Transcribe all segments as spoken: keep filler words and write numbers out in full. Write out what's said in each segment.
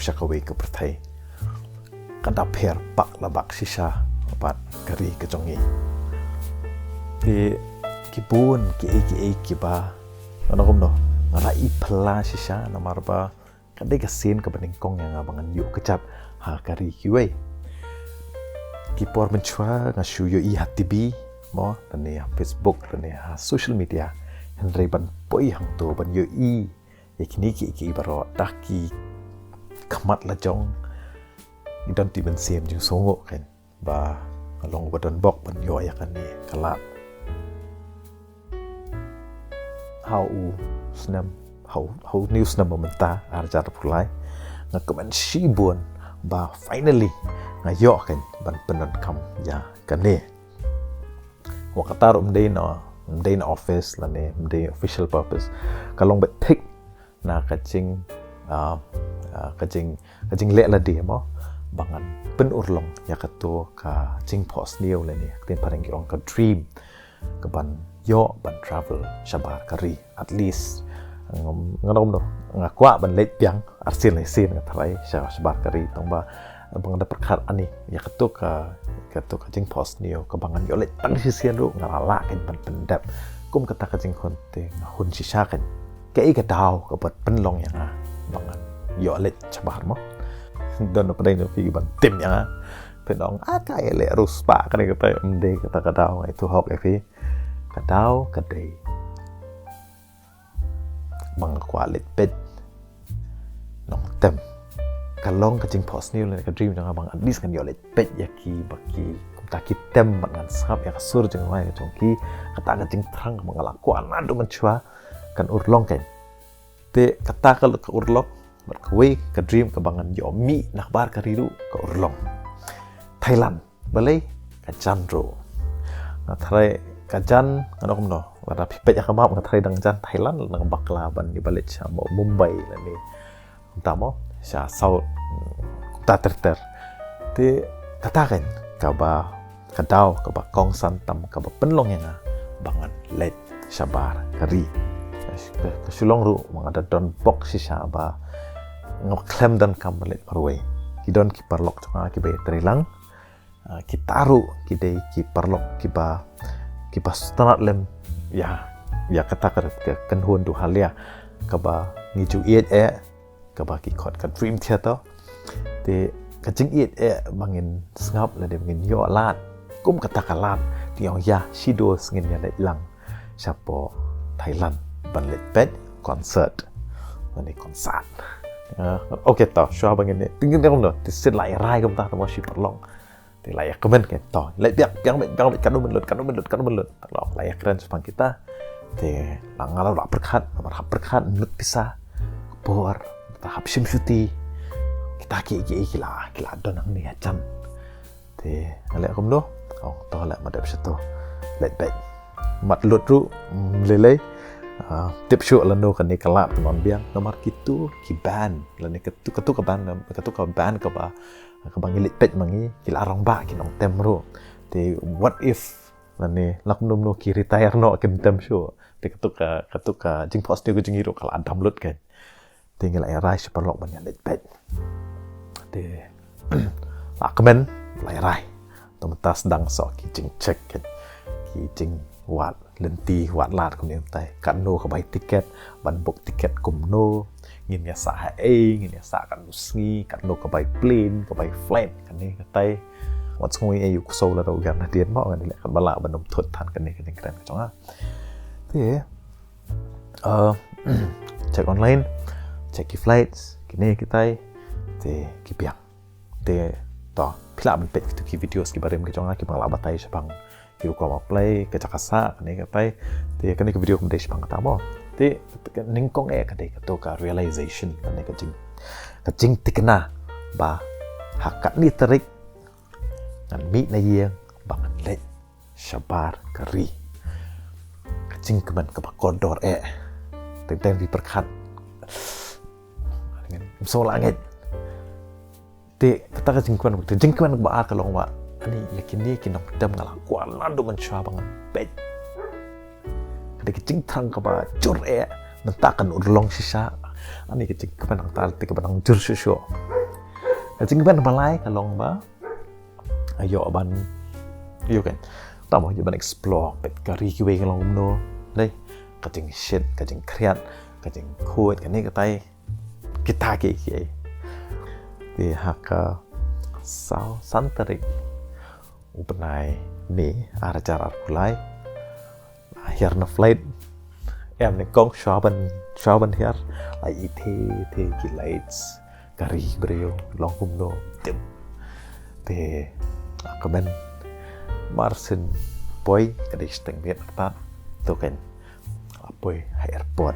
sha kawei ka pyrthei. Ka da pher bak la bak shisha bad ka ri ka jong ngi. Te ki bun kiei kiei kiba, ngan ong kumno, nga la i phylla shisha namar ba ka dei ka sien kaba nyngkong ïa nga ba ngan ïoh kjat ha ka ri kiwei. Ki por mynshuwa nga shu ïohi ha T V mo, lane ha Facebook, lane ha social media. Hynrei ban poi hangto ban ïohi ïa kine kiei kiei baroh da ki khmat la jong, i don te mynsiem jingsngewnguh kein ba nga long uba don bok ban ïoh ïa kane ka lad. Ha u snem, ha u, ha une u snem ba mynta, ar hajar arphew lai, nga kmen shibun ba finally nga ïoh kein ban pyndonkam ïa kane. Wat kata ruh ym dei na, ym dei na office lane ym dei official purpose. Ka long beit thik na ka jing, ah, ah, ka jing, ka jingleh lade mo, ba ngan pynurlong ïa kato ka jingphohsniew lane ka ktien phareng ki ong ka dream, ka ban ïoh ban travel shabar ka ri. At least, ngam, ngan ong kumno, nga kwah ban leit biang arsien laisien, nga tharai, sha, shabar ka ri, tang ba ba nga da pyrkhat ani ïa kato ka, kato ka jingphohsniew kaba ngan ïoh leit tang shisien ruh nga la lah kein ban pyndep. Kum kata ka jingkhun te nga hun shisha kein. Kaei ka daw kaba pynlong ïa nga ba ngan ïoh leit shabar mo? Don na pdeng jong phi ban tim ïa nga, phin ong, ah, ka ïaleh riewspah kane kata. Ym dei kata ka daw, nga ïathuh hok ïa phi. Ka daw ka dei ba nga kwah leit peit nongtem. Ka long ka jingphohsniew lane ka dream jong nga ba nga at least ngan ïoh leit peit ïa ki, ba ki, kumta ki tem, bad ngan sngap ïa ka sur jingïaid jong ki. Kata ka jingthrang ba nga la kwah naduh mynshuwa kan urlong kein. Te kata ka, ka urlong, bad kawei ka dream kaba ngan ïoh mih na ka bar ka ri ruh ka urlong. Thailand. Balei ka jan ruh? Nga tharai ka jan, ngan ong kumno, lada phi peit ïa ka map nga tharai dang jan Thailand, dang bakla ban ïa ba leit sha mo Mumbai lane kumta mo, sha South, kumta ter ter. Te kata kein kaba, ka daw kaba kongsan tam kaba pynlong ïa nga ba ngan leit shabar ka ri. Ka, ka shu long ruh ba nga da don bok shisha ba nga khlem donkam ban leit marwei. Ki don ki paralok jong nga kiba ïatrei lang. Ah, kita ruh ki dei ki paralok kiba, kiba sngewtynnat lem ïa, ïa kata ka, ka kynhun Duhalia kaba ngi ju ïeit eh, kaba ki khot ka Dream Theatre. Te ka jingïeit eh ba ngin sngap lane ba ngin ïoh lad kum kata ka lad, te ong ïa, shi dos ngin ïa leit lang shapoh Thailand ban leit peit concert lane concert. Ah, okay, to, shuwa ba ngin, te ngin ong kumno, te shisien la ïa rai kumta, te mo shi paralok. Te la ïa kmen kein, to leit biang, biang, biang, biang, katno mynta lut, katno mynta lut, katno mynta lut. Te la, la ïa kren shaphang kita. Te la, nga la, la pyrkhat, namar hap pyrkhat, lut pisa, por, te hap shim shuti. Kita ki, ki, ki la, ki la don hangne hajan. Te nga leh kumno, ong to leh ma dep shato. Leit beit. Mat lut ruh, mm, lei lei. Ah, tip shuh lano kane ka lad kan wan biang. Namar kito ki band, lane katu, katu ka band, katu ka band kaba, kaba ngi leit peit ma ngi, ki la rangbah ki nongtem ruh. Te what if lane la kumno kumno ki retire noh kim tem shuh. Te katu ka, katu ka jingphohsniew ka jong ngi ruh ka la dam lut kein. Te ngi la ïa rai shi paralok ban ïa leit peit. Te la kmen, la ïa rai. Te mynta sdang shuh ki jingcheck kein, ki jingwad lynti, wad lad kumne mynta. Katno ka bai tiket, ban book tiket kumno, ngin ïa sah ha ei, ngin ïa sah katno sngi, katno ka bai plane, ka bai flight, kane katai. Wat sngew ei ei u ksew lada u ïam nadien mo, ngan ïa leh katba lah ban ym thut than kane ka jingkren ka jong nga. Te, uh, check online, check ki flights, kine kitai, te ki biang. Te, to, phi lah ban peit kito ki videos kiba rim ki jong nga kiba nga la batai shaphang ki rukom apply, ka jaka sah, kane katai. Te kane ka video kam dei shaphang kata mo. Te nyngkong eh ka dei kato ka realization, kane ka jing, ka jingthikna ba ha katne tarik ngan mih na ïing ba ngan leit shabar ka ri. Ka jingkmen kaba kordor eh. Teng teng phi pyrkhat, ym sngewlah ngeit. Te kata ka jingkmen, ka jingkmen kaba ar ka long ba ani ïa kine ki nongtem nga la kwah naduh mynshuwa ba ngan peit. Ka dei ka jingthrang kaba jur eh, mynta kan urlong shisha. Ani ka jingkmen nangta te kaba nang jur shuh shuh. Ka jingkmen ba lai ka long ba nga ïoh ban, ïoh kan, tang ba ïoh ban explore bad ka ri kiwei ka long kumno. Dei, ka jingshit, ka jingkhriat, ka jingkhuid, kane katai, kita kiei kiei. Te ha ka saw, san tarik u bnai May ar hajar arphew lai, hiar na flight, em nyngkong shuwa ban, shuwa ban hiar, la ïohi te ki lights, ka ri briew long kumno, tip. Te, ah, kmen, mar shen poi, ka dei shiteng miet kat, to kan, ah, poi ha airport,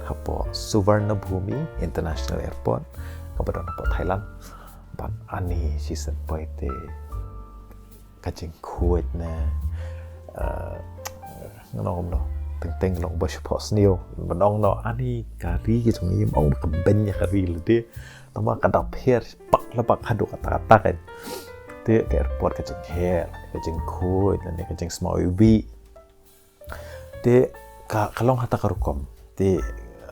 hapoh Suvarnabhumi International Airport, kaba don hapoh Thailand. Bad ani shisien poi te ka jingkhuid ne, eh, ngan ong kumno, teng teng long ba shapoh sniew, ban ong no, ani ka ri ka jong ngi, ym ong ka beiñ ïa ka ri lade, tang ba ka dap pher bak la bak haduh katta katta kan. Te ka airport ka jingheh, ka jingkhuid, ne ka jingsmaw iwbih. Te ka, ka long hata ka rukom. Te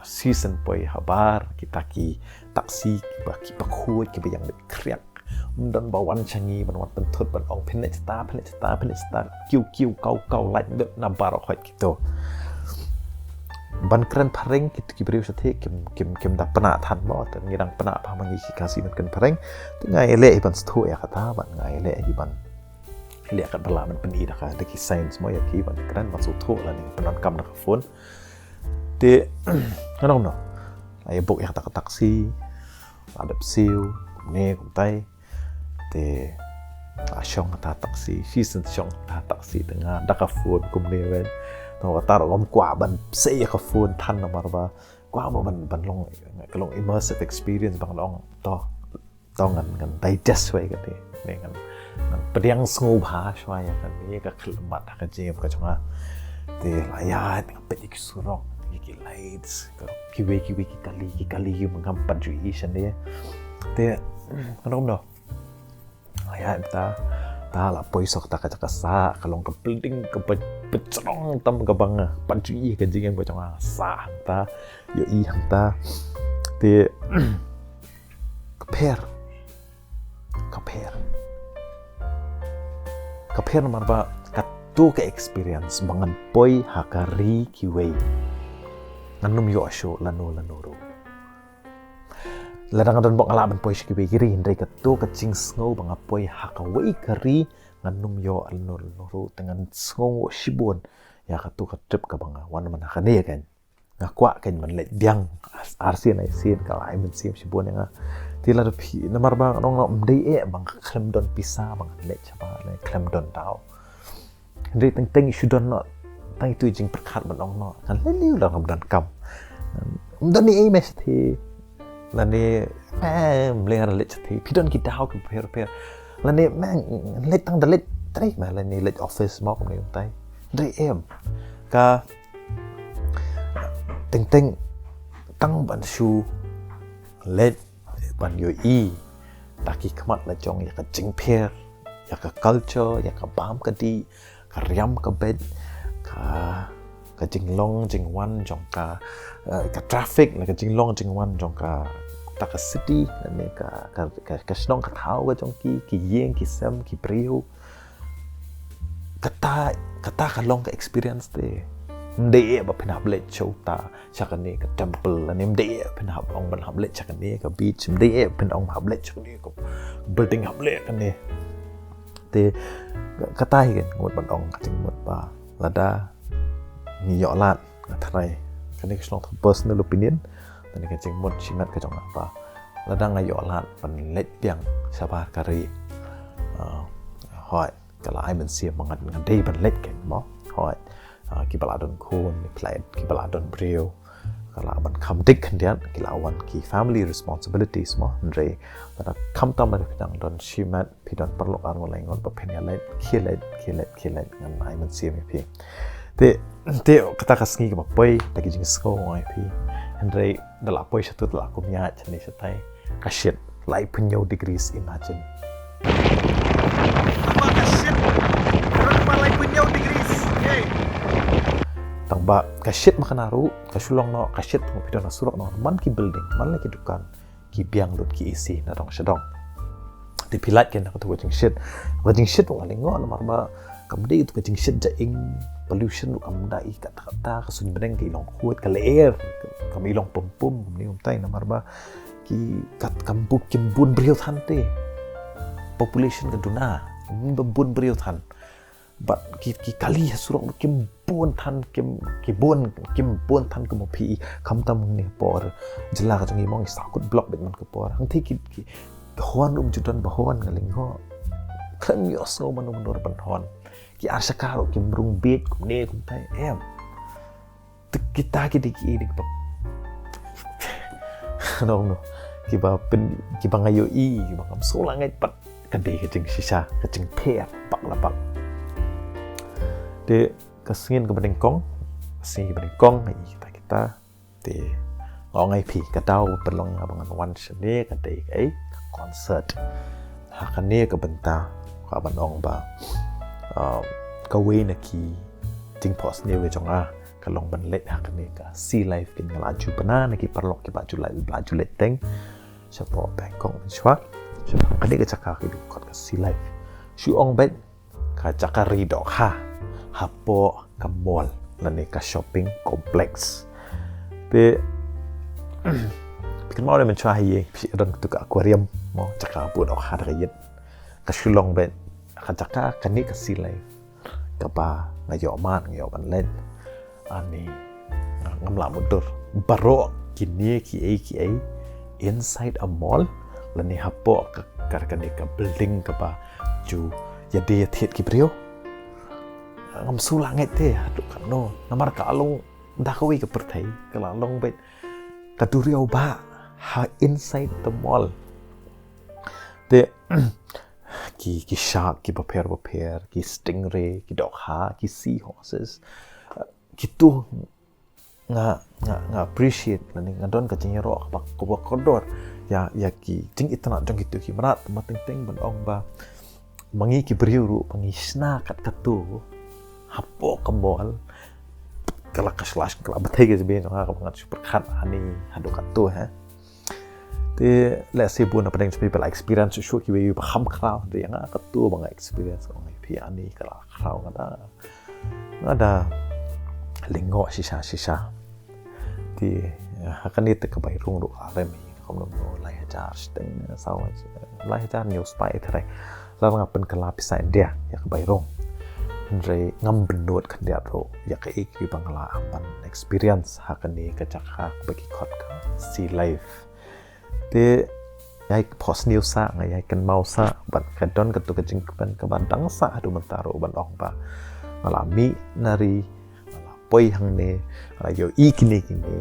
shisien poi habar kita ki taxi kiba, kiba khuid, kiba ïeng beit khriak. Ym don ba wan sha ngi ban wan pynthut ban ong phin leit shata, phin leit shata, phin leit shata, kiew kiew, kaw kaw, lait beit na baroh khoit kito. Ban kren phareng kito ki briew shatei kim, kim, kim da pynah than mo, te ngi dang pynah bha ma ngi ki Khasi ban kren phareng. Te nga ïaleh hi ban sngewthuh ïa kata, ban nga ïaleh hi ban leh katba lah ban pyni da ka, da ki signs mo ïa ki ban kren, ban sngewthuh lane pyndonkam da ka phone. Te ngan ong kumno, la ïa book ïa kata ka taxi, la dep siew, kumne kumtai. Te la shong kata taxi, shisien shong kata taxi te nga da ka phone kumne wen. To kata ruh ngam kwah ban sei ïa ka phone than namar ba kwah mo ban, ban long, ka long immersive experience, ban long to, to ngan, ngan digest wei kane, ne ngan, ngan pdiang sngewbha shuwa ïa kane ka khyllipmat ha ka jingim ka jong nga. Te la ïaid nga peit ïa ki surok, ïa ki lights, ka, kiwei kiwei ki kali, ki kali ki ngam pat ju ïohi shane. Te ngan ong kumno, la ïaid ta, ta la poi sha kata ka jaka sah, ka long ka building kaba, ba jrong tam kaba nga pat ju ïohi ha ka jingim ka jong nga, sah hangta, ïohi hangta. Te ka pher. Ka pher. Ka pher namar ba kato ka experience ba ngan poi ha ka ri kiwei, ngan ym ïoh shuh lano lano ruh. Lada nga don bok nga lah ban poi sha kiwei ki ri, hynrei kato ka jingsngew ba nga poi ha kawei ka ri, ngan ym ïoh lano lano ruh, te ngan sngewnguh shibun ïa kato ka trip kaba nga wan man ha kane kan. Nga kwah kan ban leit biang ar, arsien arsien, ka la ai mynsiem shibun ïa nga. Te lada phi, namar ba nga ong noh, ym dei eh ba nga khlem don pisa ba ngan leit shabar, ne khlem don daw. Hynrei teng teng shu don noh tang itu i jingpyrkhat ban ong noh, ngan leit lei lada ngam don kam. Ym don ei ei me shatei. Lane, em, lei lada leit shatei, phi don ki daw ki pher pher. Lane, me leit tang da leit trei me, lane leit office mo kumne kumtai. Hynrei em, ka teng teng tang ban shu leit ban ïohi da ki khmat la jong ïa ka jingpher, ïa ka culture, ïa ka bam ka dih, ka riam ka beit, ka, ka jinglong jingwan jong ka, eh, ka traffic, ne ka jinglong jingwan jong ka, ta ka city, ne ka, ka, ka, ka shnong ka thaw ka jong ki, ki ïing ki sem ki briew. Kata, kata ka long ka experience te. Ym dei eh ba phin hap leit sha uta, sha kane ka temple, lane ym dei eh phin hap ong ban hap leit sha kane ka beach, ym dei eh phin ong hap leit sha kane ka building, hap leit kane. Te kata hi kan ngut ban ong, ka jingmut ba lada ngi ïoh lad, nga tharai kane ka shu long tang personal opinion, kane ka jingmut shimet ka jong nga ba lada nga ïoh lad ban leit biang shabar ka ri, ah, hooid, ka la ai mynsiem ba nga, nga dei ban leit kan mo. Hooid, ah, kiba la don khun, kiba la, kiba la don briew, ka la ban kham dik khyndiat, ki la wan ki family responsibilities mo. Hynrei lada khamtam lada phi dang don shimet, phi don paralok arngut laingut ba phin ïa leit, khie leit, khie leit, khie leit, ngan ai mynsiem ïa phi. Te, te kata ka sngi kaba poi, da ki jingsngew nga ong ïa phi. Hynrei da la poi shato, da la kum ïaid shane shatai, ka shit laiphew hynñiew degrees, imagine. Tang ba ka shit, ka don ba laiphew hynñiew degrees. Hey. Tang ba ka shit ma kane ruh ka shu long noh ka shit tang ba phi don ha surok noh, man ki building, man la ki dukan, ki biang lut ki A C na dong sha dong. Te phi lait kein ha katu ka jingshit. Ka jingshit ruh nga lyngngoh namar ba kam dei katu ka jingshit ja ing, pollution ruh kam dei, katta katta ka suiñ bneng ka i long khuid, ka lyer kam i long pum pum, kumne kumtai namar ba ki kat kam bun, kim bun briew than te. Population ka duna, kim bun briew than. Bad ki, ki kali ha surok ruh kim bun than, kim, ki bun, kim bun than kumba phi i, khamtam hangne por jylla ka jong ngi mo, ngi sah kut block bad man ka por. Hangtei ki, ki hon ruh ym ju don ba hon, nga lyngngoh. Khlem ïohsngew mano mano ruh ban hon. Ki ar shaka ruh kim rung bit kumne kumtai em. Te kita ki dei ki, dei kiba, no, no, kiba pyn, kiba nga ïohi, kiba ngam sngewlah ngeit pat. Ka dei ka jingshisha, ka jingpher bak la bak. Te ka sngi kaba nyngkong, ka sngi kaba nyngkong, ïa kita kita. Te nga ong ïa phi, ka daw ba pynlong nga ba ngan wan shane ka dei ka, eh, ka concert. Ha kane ka bynta, ka ban ong ba, um, kawei na ki jingphohsniew ka jong nga ka long ban leit ha kane ka Sea Life, kin nga la ju pynbna na ki paralok kiba ju leit, ba ju leit teng shapoh Bangkok mynshuwa. Shapoh kane ka jaka ki dei khot ka Sea Life. Shu ong beit ka jaka ri dohkha hapoh ka mall lane ka shopping complex. Te phi kynmaw ne mynshuwa hi, phi don katu ka aquarium mo, jaka buh dohkha da ka ïit. Ka shu long beit ka jaka kane ka Sea Life kaba nga ïoh mad, nga ïoh ban leit. Ani, nga, ngam lah mutdur. Baroh kine kiei kiei inside a mall lane hapoh ka, ka, kane ka building kaba ju ïadei ïathied ki briew. Ngam sngewlah ngeit te haduh katno. Namar ka la long da kawei ka pyrthei, ka la long beit ka duriaw ba ha inside the mall. Te ki, ki shark, ki bapher bapher, ki stingray, ki dohkha, ki sea horses. Kitu nga, nga, nga appreciate lane nga don ka jingïaroh kaba, kaba kordor ïa, ïa ki jingitynnad jong kitu ki mrad, ma teng teng ban ong ba ma ngi ki briew ruh ba ngi shna kat katu hapoh ka mall. Ka la ka shlash, ka la bthei ka jingim jong nga kaba ngan shu pyrkhat ani haduh katu, ha. Te lehse bun na pdeng jong phi ba la experience shuh shuh kiwei ba kham khraw, te ïa nga katu ba nga experience, ong ïa phi ani ka la khraw, nga da, nga da lyngngoh shisha shisha. Te ha kane te ka bai rung ruh ka rem hi, kumno kumno lai hajar shiteng, saw, lai hajar hynñiew spah tharai. Lada nga pynkylla pisa India ïa ka bai rung. Hynrei ngam bynnud khyndiat ruh ïa kaei kaei ba nga la, ah, ban experience ha kane ka jaka kaba ki khot ka Sea Life. Te ïai phohsniew sah, nga ïai kynmaw sah, bad ka don katu ka jingkmen kaba dang sah haduh mynta ruh ban ong ba nga la mih na ri, nga la poi hangne, nga la ïohi kine kine,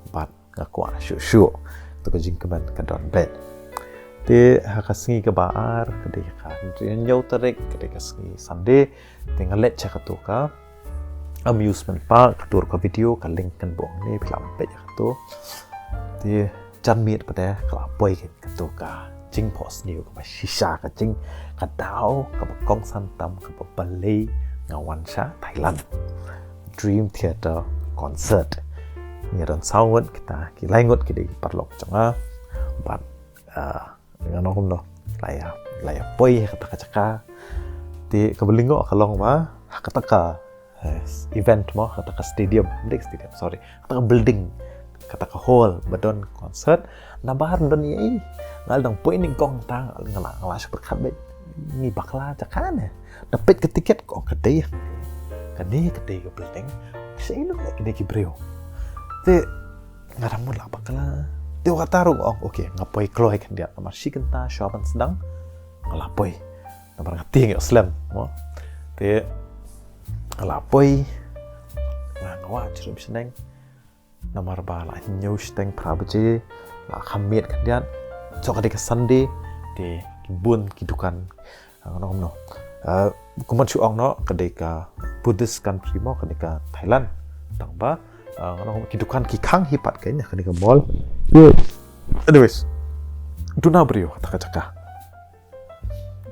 bad nga kwah shuh shuh. Katu ka jingkmen ka don beit. Te ha ka sngi kaba ar, ka dei ka hynriew tarik, ka dei ka sngi Sunday, te nga leit sha katu ka amusement park, katu ruh ka video ka link kan buh hangne, phi lah ban peit ïa katu. Te jan miet pat te ka la poi katu ka jingphohsniew kaba shisha, ka jing, ka daw kaba kongsan tam kaba balei nga wan sha Thailand. Dream Theater Concert. Ngi don saw ngut kita, ki lai ngut ki dei ki paralok jong nga. Bad, ah, ngan ong kumno, la ïa, la ïa poi ha kata ka jaka. Te kaba lyngngoh ka long ba ha kata ka, eh, event mo, ha kata ka stadium, ym dei stadium, sorry, kata ka building, kata ka hall ba don concert, nabar don ei ei. Nga la dang poi nyngkong, tang nga la, nga la shu pyrkhat beit, ngi bakla jaka ne. Da peit ka tiket, ko ka dei, ka dei, ka dei ka building. Shisha ïa lade ka dei ki briew. Te nga da mut la bakla. Te kata ruh nga ong, okay, nga poi kloi khyndiat, namar shi kynta shuwa ban sdang nga la poi. Namar nga tieng ïoh slem mo. Te nga la poi, nga, nga wad jrong shneng. Namar ba la hynñiew shiteng phra baje, la kham miet khyndiat. So ka dei ka Sunday, te ki bun ki dukan, ah, ngan ong kumno, ah, kumban shu ong noh, ka dei ka Buddhist country mo, ka dei ka Thailand. Tang ba, ah, ngan ong kumno, ki dukan ki khang hi pat, ka dei ka mall. Anyways, duna briew ha kata ka jaka.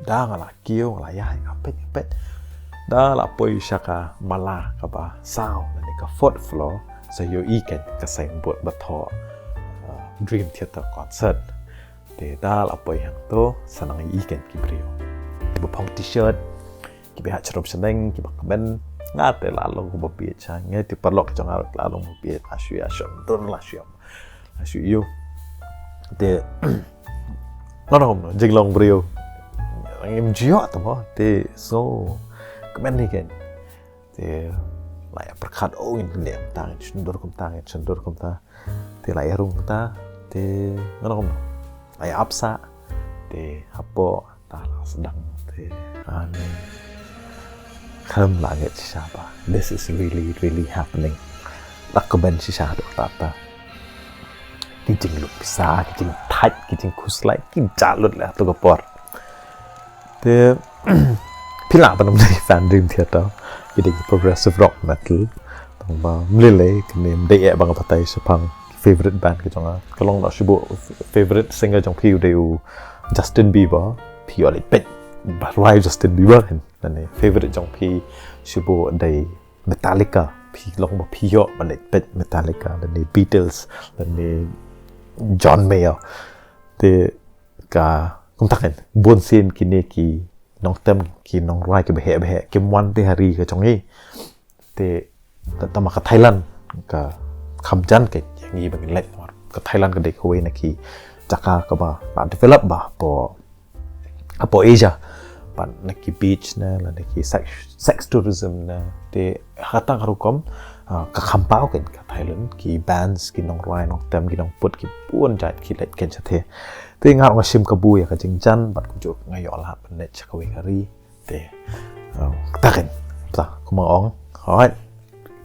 Da nga la kiew, nga la ïaid, nga peit, nga peit. Da la poi sha ka mala kaba saw, lane ka fourth floor, sa ïohi ka, ka signboard ba thoh, uh, Dream Theater Concert. Te da la poi hangto sa nang ïohi kein ki briew kiba phong t-shirt, kiba hap sharum shaneng, kiba kmen. Nga te la long kumba bieit sha ngi, te paralok jong nga la long kumba bieit, la shu ïa shon dur, la shu ïa, la shu ïoh. Te ngan ong kumno, jinglong briew ngim ju ïoh te mo, te sngewkmen hi kein. Te la ïa pyrkhat, oh, ngin leh kumta, ngin shon dur kumta, ngin shon dur kumta. Te la ïa rung kumta, te ngan ong kumno, la ïa ap sah. Te hapoh ta la sdang, te ani khlem la ngeit shisha ba this is really, really happening. La kmen shisha haduh katta katta. Ki jinglut pisa, ki jingthait, ki jingkhuslai ki jah lut leh ha kato ka por. Te phi lah ban ym dei fan Dream Theater, ki dei ki progressive rock metal. Tang ba ym lei lei, kane ym dei eh ba nga batai shaphang ki favorite band ki jong nga. Ka long noh shuh ba favorite singer jong phi u dei u Justin Bieber, phi ïoh leit peit ba rwai Justin Bieber kan. Lane favorite jong phi shuh ba dei Metallica, phi long ba phi ïoh ban leit peit Metallica, lane Beatles, lane John Mayer. Te ka kumta kan, bun sien kine ki nongtem, ki nongrwai kiba heh ba heh kim wan te ha ri ka jong ngi. Te tang ma ka Thailand ka kham jan ka jong ngi ba ngin leit. Ka Thailand ka dei kawei na ki jaka kaba la develop bha hapoh, hapoh Asia. Bad na ki beach ne, lane ki sex, sex tourism ne. Te ha kata ka rukom, ah, ka kham paw kein ka Thailand, ki bands, ki nongrwai, nongtem, ki nongput, ki bun jait ki leit kein shatei. Te nga ruh nga shim kabu ïa ka jingjan, bad kumjuh nga ïoh lad ban leit sha kawei ka ri. Te, ah, kata kein, ta kumba ong. Alright.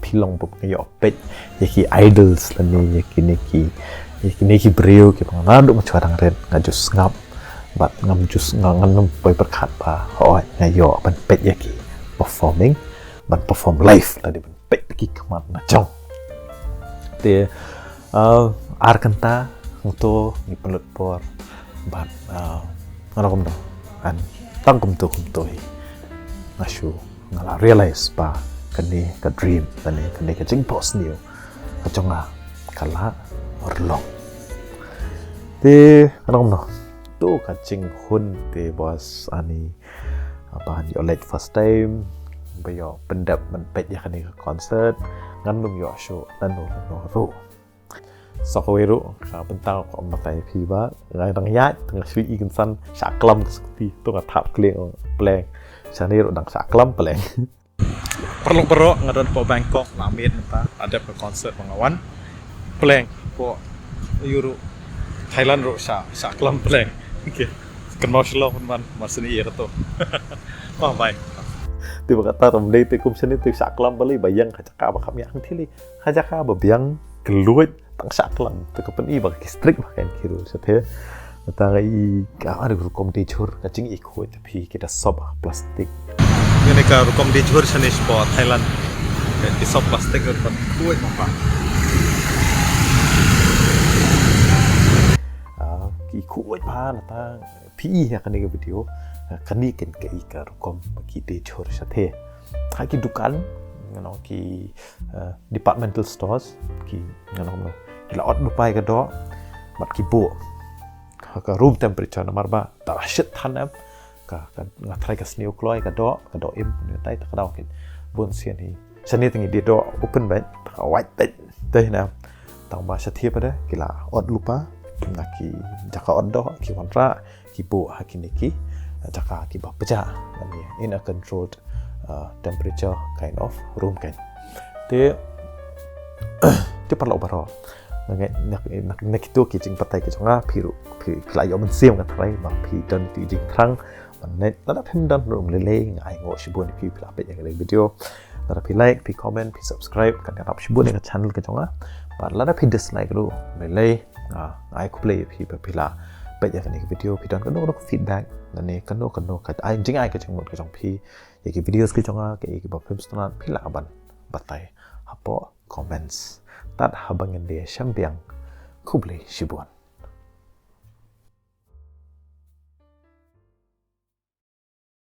Phi long ba nga ïoh peit ïa ki idols lane ïa kine ki, ïa kine ki briew kiba nga naduh mynshuwa dang rit nga ju sngap. Bad ngam ju sngap, ngan ym poi pyrkhat ba hooid nga ïoh ban peit ïa ki performing, ban perform live lane ban peit ki khmat na jong. Te, ah, ar kynta hangto ngi pynlut por bad, ah, ngan ong kumno, an tang kumto kumto hi nga shu, nga la realize ba kane ka dream, kane, kane ka jingphohsniew ka jong nga ka la urlong. Te ngan ong kumno, to ka jinghun te boss ani, ba ngan ïoh leit first time, ba ïoh pyndep ban peit ïa kane ka concert, ngan ym ïoh shuh lano lano ruh. Sa kawei ruh ka bynta kaba ym batai phi ba nga dang ïaid, nga shu i kynsan shah klam ka scooty, to nga thap kylliang pleng. Shane ruh dang shah klam pleng. Paralok baroh, nga don hapoh Bangkok, la miet mynta, la dep ka concert ba nga wan. Pleng hapoh Europe, Thailand ruh shah, shah klam pleng. Okay. Kynmaw Shillong pynban, mar sini ïa kato. Bye bye. Te ba kata ram dei te kum shane te shah klam balei, ba ïeng ha jaka ba kham ïeng thili. Ha jaka ba biang, kylluid, tang shah klam. Te ka pyni ba ki strict ba kein ki rules, te. Tang i ka, ah, rukom dei jhur, ka jingïakhuid phi kita sop plastik. Kane ka rukom dei jhur shane shapoh Thailand. Ki sop plastik rukom khuid ba. Ah, ki khuid ba na ta phi ïa kane ka video. Ah, kane kein ka i ka rukom ba ki dei jhur shatei. Ha ki dukan, you know, ki, ah, departmental stores, ki, you know, ki la ot lypa ïa ka doh bad ki buh ha ka room temperature namar ba ta la shit than em. Ka, ka, nga tharai ka sniew kloi, ka doh, ka doh im, ngi tai ta ka daw kein. Bun sien hi. Shane te ngi dei doh open beit, ta ka wait beit. Te na. Tang ba shatei pat de ki la ot lypa na ki jaka ot doh, ki wanrah, ki buh ha kine ki jaka kiba pjah, lane in a controlled, uh, temperature kind of room kein. Te, te paralok baroh, na, na, na, na kito ki jingbatai ki jong nga, phi ruh, phi, phi la ïoh mynsiem, nga tharai ba phi don ki jingthrang ban leit. Lada phim don ruh ym lei lei, nga ainguh shibun ïa phi, phi la peit ïa kane ka video. Lada phi like, phi comment, phi subscribe, kan ïarap shibun ïa ka channel ka jong nga. Bad lada phi dislike ruh ym lei lei, nga ai khublei ïa phi ba phi la peit ïa kane ka video, phi don kano kano ka feedback, lane kano kano ka ai jingai ka jingmut ka jong phi ïa ki videos ki jong nga, ka ïa kiba phim sngewtynnat, phi lah ban batai hapoh comments. Tad haba ngin ïashem biang, khublei shibun.